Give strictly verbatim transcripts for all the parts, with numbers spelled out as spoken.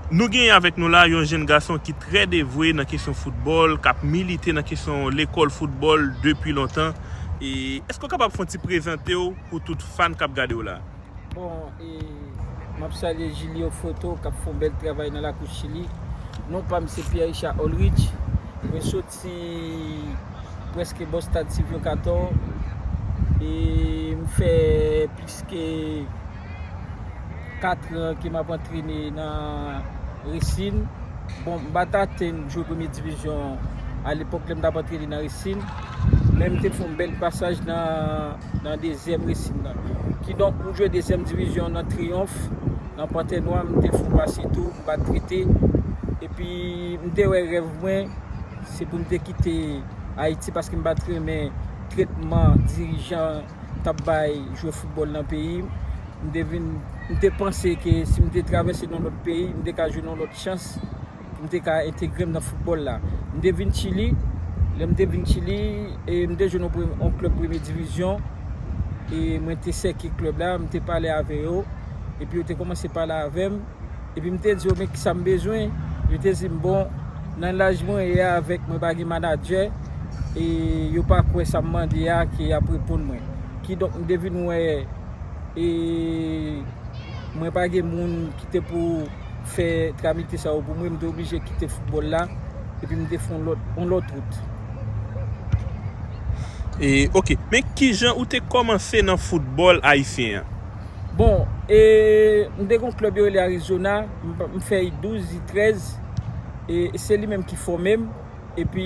Nou genyen avèk nou la yon jenn gason ki trè devwe nan kesyon foutbòl, k ap milite nan kesyon lekòl foutbòl depi lontan. E èske w kapab fè yon ti prezante w pou tout fan k ap gade w la? Bon, e, m ap salye Julio Foto k ap fè yon bèl travay nan lakou Chili. Non pa m se Pierre Richard Ulrich. Mwen soti prèske bò stad Sylvio Cator. E m fè plis ke kat an ke m ap antrene nan Racing. Bon, m pa t atenn jwe premye divizyon alepòk lè m t ap antrene nan Racing. Men m te fè yon bèl pasaj nan, nan dezyèm Racing nan. Kidonk, m jwe dezyèm divizyon nan Triyonf, nan Pantè Nwa, m te fè yon pase tou, m pa t rete. Epi, m te wè rèv mwen, se pou m te kite Ayiti paske m pa t renmen tretman dirijan t ap bay jwè foutbòl nan peyi m. M te vin, m te panse ke si m te travèse nan lòt peyi, m te ka jwenn yon lòt chans pou m te ka entegre m nan foutbòl la. M te vin Chili, lè m te vin Chili, e m te jwenn yon pre-, yon klèb premye divizyon, e mwen te sèke klèb la, m te pale avè yo, epi yo te kòmanse pale avè m, epi m te di yo, men kisa m bezwen? Yo te di m, bon, nan laj mwen ye a avèk mwen pa gen manadjè, e yo pa kwè sa m mande a ke y ap reponn mwen. Kidonk, m te vin wè, e mwen pa gen moun ki te pou fè tramite sa yo pou mwen, m te oblije kite foutbòl la, epi m te fè yon lòt, yon lòt wout. E, ok, men kijan ou te kòmanse nan foutbòl ayisyen an? Bon, e, m te gen yon klèb yo rele Arizona, m, m fè I douz, I trèz, e se li menm ki fòme m. Epi,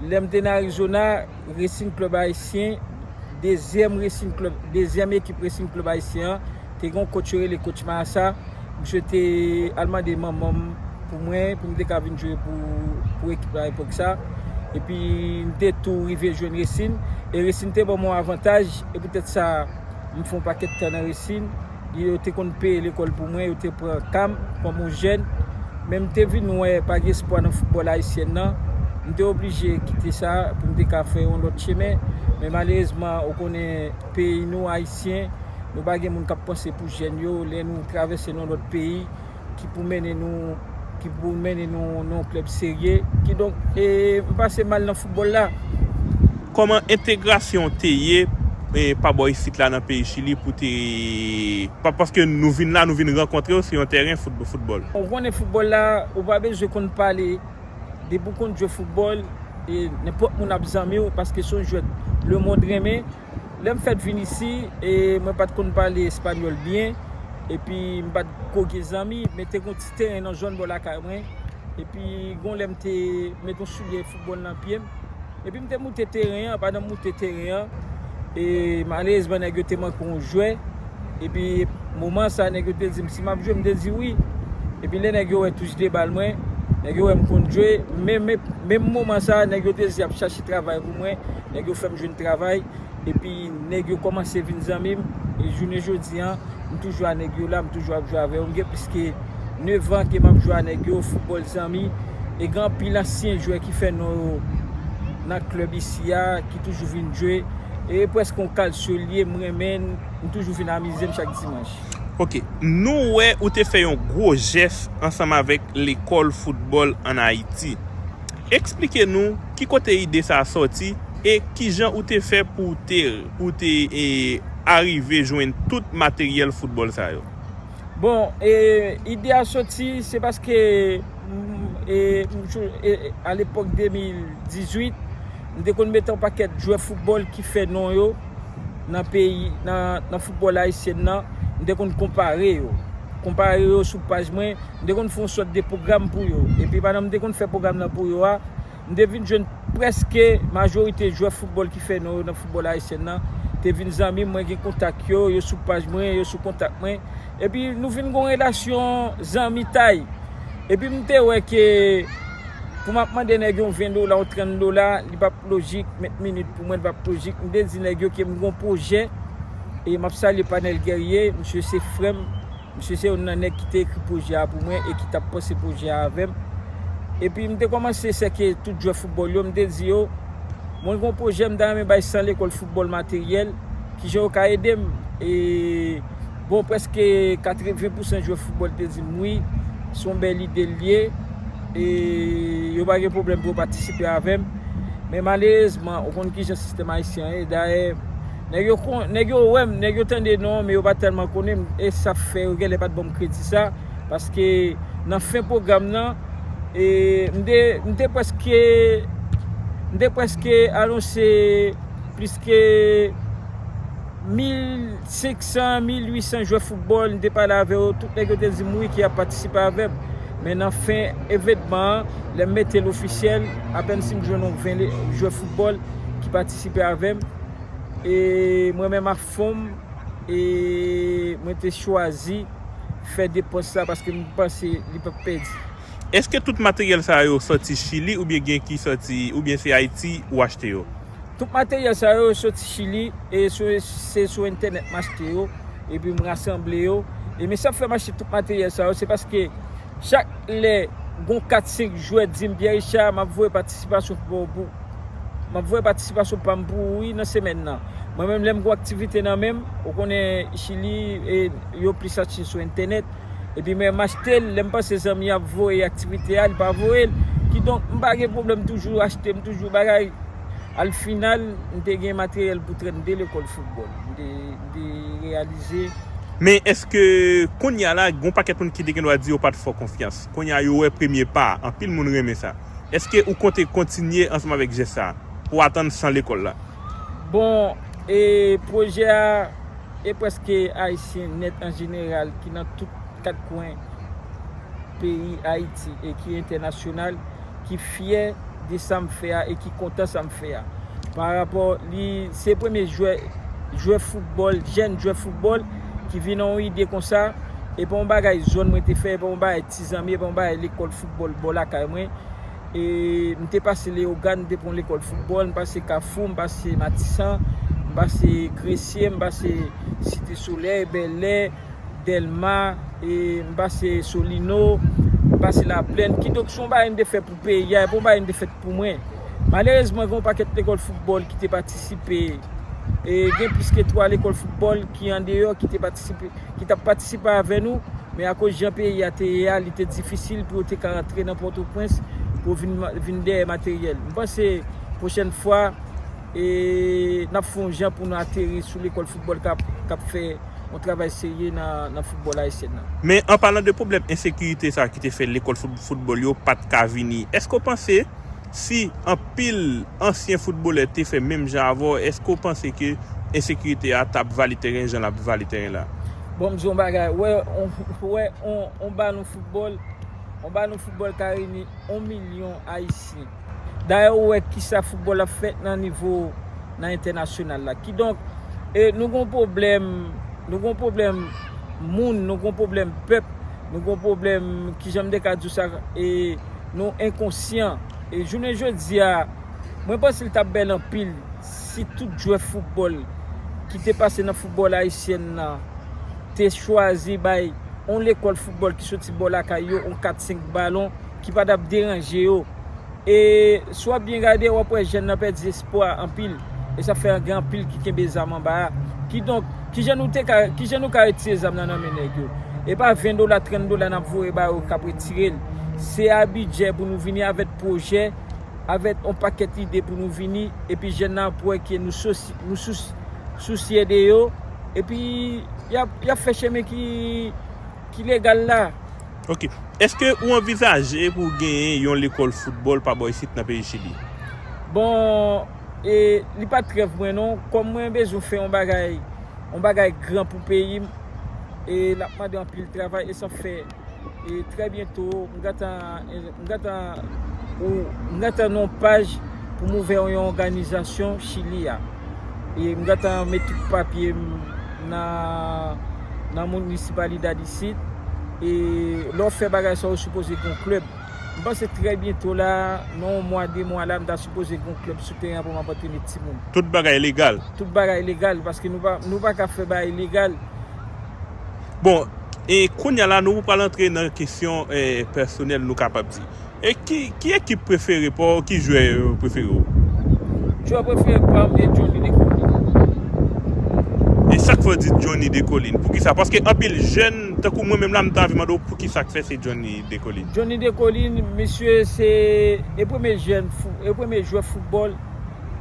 lè m te nan Arizona, Racing Club Ayisyen, dezyèm Racing Club, dezyèm ekip Racing Club Ayisyen an, te gen yon coach yo rele coach Marasa. Misye te al mande manman m pou mwen, pou m te ka vin jwe pou, pou ekip la epòk sa. Epi, m te tou rive jwenn Racing. E Racing te ban m yon avantaj, e poutèt sa, m fè yon pakèt tan nan Racing. Yo te konn peye lekòl pou mwen, yo te pran ka m kòm yon jèn. Men m te vin wè pa gen espwa nan foutbòl ayisyen nan. M te oblije kite sa pou m te ka fè yon lòt chemen. Men malerezman, ou konnen peyi nou, Ayisyen, nou pa gen moun k ap panse pou jèn yo. Lè nou travèse nan lòt peyi, ki pou mennen nou, ki pou mennen nou nan yon klèb serye. Kidonk, e, m pase mal nan foutbòl la. Kòman entegrasyon w te ye, e, pa bò isit la nan peyi Chili pou te, pa, paske nou vin la, nou vin rankontre w sou yon tèren fout-, foutbòl? Ou konnen foutbòl la, ou pa bezwen konn pale. Depi w konn jwe foutbòl, e nenpòt moun ap zanmi w paske se yon jwèt lemonn renmen. Lè m fèt vin isi, e mwen pa t konn pale espanyòl byen, epi m pa t ko gen zanmi, men te gen yon ti teren nan zòn bò lakay mwen, epi gon lè m te met yon soulye foutbòl nan pye m, epi m te moute teren an, pandan m moute teren an, e malerezman nèg yo te manke yon jwè, epi moman sa nèg yo te di m si m ap jwe, m te di wi, epi lè nèg yo wè touch de bal mwen, nèg yo wè m konn jwe, men, men, menm moman sa nèg yo te di y ap chache travay pou mwen, nèg yo fè m jwenn travay, epi nèg yo kòmanse vin zanmi m. E jounen jodi an, m toujou a nèg yo la, m toujou ap jwe avè yo. M gen plis ke nèf an ke m ap jwe a nèg yo, foutbòl zanmi. E gen anpil ansyen jwè ki fè non yo nan klèb isi a, ki toujou vin jwe. E prèske yon kalsyo l ye, m renmen l, m toujou vin amize m chak dimanch. Ok, nou wè ou te fè yon gwo jès ansanm avèk lekòl foutbòl ann Ayiti. Eksplike nou ki kote ide sa a sòti e kijan ou te fè pou w te, pou w te, e, arive jwenn tout materyèl foutbòl sa yo. Bon, e, ide a sòti, se paske, m, e, m, e, e, alepòk de mil dizuit, m te konn mete yon pakèt jwè foutbòl ki fè non yo nan peyi, nan, nan foutbòl ayisyen nan, m te konn konpare yo. Konpare yo sou paj mwen, m te konn fè yon sòt de pwogram pou yo. Epi pandan m te konn fè pwogram nan pou yo a, m te vin jwenn prèske majorite jwè foutbòl ki fè non yo nan foutbòl ayisyen nan te vin zanmi m, mwen gen kontak yo, yo sou paj mwen, yo sou kontak mwen. Epi nou vin gen yon relasyon zanmitay. Epi m te wè ke pou m ap mande nèg yon ven dola, yon trant dola, li p ap lojik, met minit pou mwen, li p ap lojik. M te di nèg yo ke m gen yon pwojè, e m ap salye Panèl Guerrier, misye se frè m, misye se youn nan nèg ki te ekri pwojè a pou mwen e ki t ap panse pwojè a avè m. Epi m te kòmanse sèke tout jwè foutbòl yo, m te di yo, mwen gen yon pwojè, m ta renmen bay san lekòl foutbòl materyèl, kijan yo ka ede m? E, bon, prèske katreven pousan jwè foutbòl te di m wi, Se yon bèl ide l ye. E yo pa gen pwoblèm pou yo patisipe avè m. Men malerezman, ou konn kijan sistèm ayisyen an ye. Dayè, nèg yo kon, nèg yo wè m, nèg yo tande non, men yo pa tèlman konnen m. E sa fè yo genlè pa t ban m kredi sa. Paske nan fen pwogram nan, e, m te, m te prèske, m te prèske anonse plis ke mil senk san, mil uit san jwè foutbòl, m te pale avè yo, tout nèg yo te di m wi ki ap patisipe avè m. Men nan fen evènman an, lè m mete l ofisyèl, apèn si m jwenn yon ven le-, jwè foutbòl ki patisipe avè m. E mwen menm ak fon m, e mwen te chwazi fè depans sa paske m panse li p ap pèdi. Èske tout materyèl sa yo sòti Chili oubyen gen ki sòti, oubyen se Ayiti ou achte yo? Tout materyèl sa yo soti Chili, e sou, se sou entènèt m achte yo, epi m rasanble yo. E men sa k fè m achte tout materyèl sa yo, se paske chak lè gon kat senk jwè di m, Pierre Richard, m ap voye patisipasyon pou, pou, m ap voye patisipasyon pa m pou ou wi nan semèn nan. Mwen menm, lè m gon aktivite nan men m, ou konnen Chili, e, yo plis achte sou entènèt. Epi men m achte l, lè m panse zanmi an ap voye aktivite a, li pa voye l. Kidonk, m pa gen pwoblèm, m toujou achte, m toujou bagay. Al final, m te gen materyèl pou trannde lekòl foutbòl. M te, m te reyalize. Men èske kounye a la, gon pakèt moun ki te gen dwa di yo pa t fè w konfyans? Kounye a, yo wè premye pa a. Anpil moun renmen sa. Èske ou konte kontinye ansanm avèk jès sa a pou atann san lekòl la? Bon, e pwojè a, e prèske ayisyen nèt an jeneral ki nan tout kat kwen peyi Ayiti e ki entènasyonal, ki fyè de sa m fè a e ki kontan sa m fè a. Pa rapò, li se premye jwè, jwè foutbòl, jèn jwè foutbòl ki vin nan yon ide konsa. E pa yon bagay zòn mwen te fè, e pa yon bagay ti zanmi, e pa yon bagay lekòl foutbòl bò lakay mwen. E m te pase Leyogàn, m te pran lekòl foutbòl, m pase Kafou, m pase Matisan, m pase Gresye, m pase Site Solèy, Bèlè, Dèlma, e m pase Solino, m pase Laplèn. Kidonk, se yon bagay m te fè pou peyi a, e pa yon bagay m te fè pou mwen. Malerezman, gen yon pakèt lekòl foutbòl ki te patisipe. E gen plis ke twa lekòl foutbòl ki andeyò, ki te patisipe, ki t ap patisipe avè nou. Men akoz jan peyi a te ye a, li te difisil pou yo te ka rantre nan Pòtoprens pou yo vin, vin dèyè materyèl. M panse pwochèn fwa, e, n ap fè yon jan pou nou ateri sou lekòl foutbòl k ap, k ap fè yon travay serye nan, nan foutbòl ayisyèn nan. Men an palan de pwoblèm ensekirite sa ki te fè lekòl fout-, foutbòl yo pa t ka vini, èske w panse si anpil ansyen foutbolè te fè menm jan avè w, èske w panse ke ensekirite a t ap vale tèren jan l ap vale tèren la? Bon, m di w yon bagay, wè, on, wè, on, on balon foutbòl, on balon foutbòl ka reyini on milyon ayisyen. Dayè, ou wè kisa foutbòl ap fè nan nivo, nan entènasyonal la. Kidonk, e, nou gon pwoblèm, nou gon pwoblèm moun, nou gon pwoblèm pèp, nou gon pwoblèm, kijan m te ka di w sa, e, nou enkonsyan. E jounen jodi a, mwen panse l t ap bèl anpil si tout jwè foutbòl ki te pase nan foutbòl ayisyèn nan te chwazi bay yon lekòl foutbòl ki soti bò lakay yo, yon kat senk balon ki pa t ap deranje yo. E si w ap byen gade, w ap wè jèn nan pèdi espwa anpil. E sa fè gen anpil ki kenbe zam anba a. Kidonk, kijan nou te ka, kijan nou ka retire zam nan nan men nèg yo? E pa ven dola, trant dola n ap voye ba yo k ap retire l. Se a bidjè pou nou vini avèk pwojè, avèk yon pakèt ide pou nou vini, epi jèn nan ap wè ke nou sosi-, nou sous-, sousye de yo, epi y ap, y ap fè chemen ki, ki legal la. Ok. Èske ou anvizaje pou w genyen yon lekòl foutbòl pa bò isit nan peyi Chili? Bon, e, li pa t rèv mwen non. Kòm mwen bezwen fè yon bagay, yon bagay gran pou peyi m, e l ap mande anpil travay, e sa fè, e trè byento, m gentan, e, m gentan, ou, m gentan nan yon paj pou m ouvè yon òganizasyon Chili a. E m gentan met tout papye m nan, nan Municipalidad isit. E lè w fè bagay sa, ou sipoze gen yon klèb. M panse trè byento la, nan yon mwa, de mwa la, m ta sipoze gen yon klèb sou teren an pou m ap antrene timoun. Tout bagay legal? Tout bagay legal, paske nou pa, nou pa ka fè bagay ilegal. Bon, e kounye a la, nou pral antre nan kesyon, e, pèsonèl, nou kapab di. E ki, ki ekip prefere pa w, ki jwè prefere w? Jwè prefere pa m, e Johnny Descourtilly. E sa k Fò di Johnny Descollines. Poukisa? Paske anpil jèn, tankou mwen menm la, m ta anvi mande w poukisa k fè se Johnny Descollines. Johnny Descollines, misye se e premye jèn fou, e premye jwè foutbòl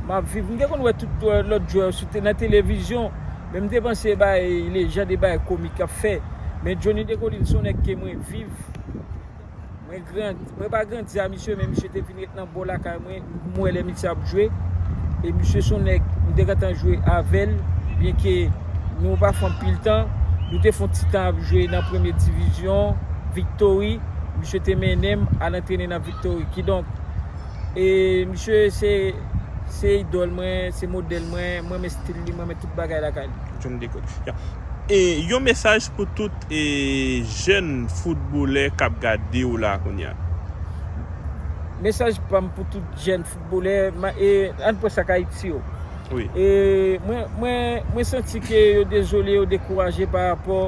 m ap viv. M te konn wè tout, euh, lòt jwè sou te, nan televizyon, men m te panse bay lejann e bay komik k ap fè. Men Johnny Descollines se yon nèg ke mwen viv. Mwen grandi, mwen pa grandi a misye, men misye te vin ret nan bò lakay mwen, m wè lè misye ap jwe. E misye se yon nèg, m te gentan jwe avè l, byenke nou pa fè anpil tan, nou te fè yon ti tan ap jwe nan premye divizyon, Victory, misye te mennen m al antrene nan Victory. Kidonk, e misye se, se idòl mwen, se modèl mwen, mwen renmen stil li, mwen renmen tout bagay lakay li. Johnny Descollines. Ya. E yon mesaj pou tout e jèn foutbolè k ap gade w la kounye a. Mesaj pa m pou tout jèn foutbolè, ma- e, ann pran sa k Ayiti yo. Wi. E mwen, mwen, mwen santi ke yo dezole, yo dekouraje pa rapò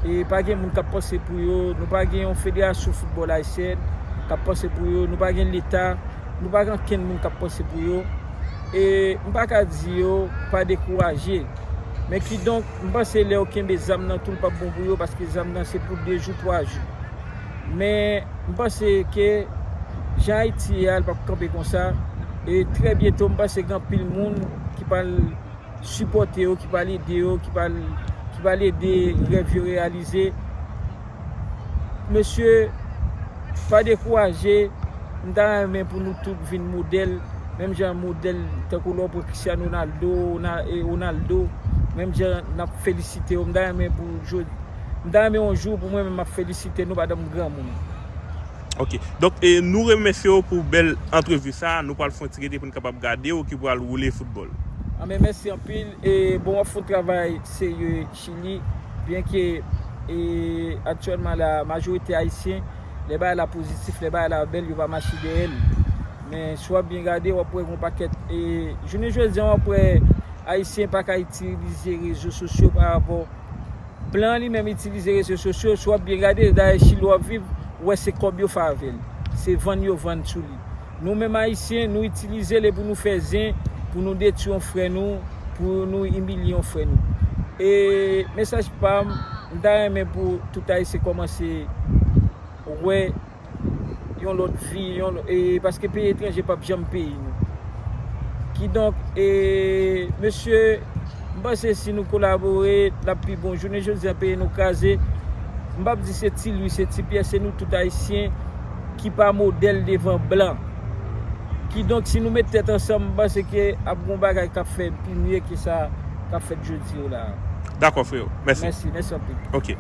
e pa gen moun k ap panse pou yo. Nou pa gen yon federasyon foutbòl ayisyèn k ap panse pou yo. Nou pa gen leta. Nou pa gen ankenn moun k ap panse pou yo. E m pa ka di yo pa dekouraje. Men kidonk, m panse lè yo kenbe zam nan tou, l p ap bon pou yo, paske zam nan se pou de jou, twa jou. Men m panse ke jan Ayiti ye a, l p ap kanpe konsa. E trè byento, m panse gen anpil moun ki pral sipòte yo, ki pral ede yo, ki pral, ki pral ede rèv yo reyalize. Mesye, pa dekouraje. M ta renmen pou nou tout vin modèl, menm jan modèl tankou lè w pran Cristiano Ronaldo, Ona- e Ronaldo, menm jan n ap felisite yo. M ta renmen pou jodi, m ta renmen yon jou pou mwen menm m ap felisite nou pandan m granmoun. Ok. Donk, e, nou remèsye w pou bèl antrevi sa a. Nou pral fè yon ti rete pou n kapab gade w ki pral woule foutbòl. Anben, mèsi anpil. E, bon, w ap fè yon travay serye Chili, byenke, e, aktyèlman la, majorite Ayisyen, lè bagay la pozitif, lè bagay la bèl, yo pa mache dèyè l. Men, si w ap byen gade, w ap wè gen yon pakèt, e, jounen jodi a, w ap wè Ayisyen pa ka itilize rezo sosyo pa rapò Blan li menm itilize rezo sosyo, si w ap byen gade, dayè Chili w ap viv, ou wè se kòb yo fè avè l. Se vann yo vann sou li. Nou menm Ayisyen, nou itilize l e pou nou fè zen, pou nou detwi yon frè nou, pou nou imilye yon frè nou. E mesaj pa m, m ta renmen pou tout Ayisyen kòmanse wè yon lòt vi, yon lò- e paske peyi etranje p ap janm peyi nou. Kidonk, e, mesye, m panse si nou kolabore, l ap pi bon. Jounen jodi a, peyi nou kraze. M p ap di se Ti Lwi, se Ti Pyè, se nou tout Ayisyen ki pa modèl devan blan. Kidonk, si nou met tèt ansanm, m panse ke ap gon bagay k ap fè pi mye ke sa k ap fèt jodi yo la a. Dakò, freo. Mèsi. Mèsi, mèsi anpil. Ok.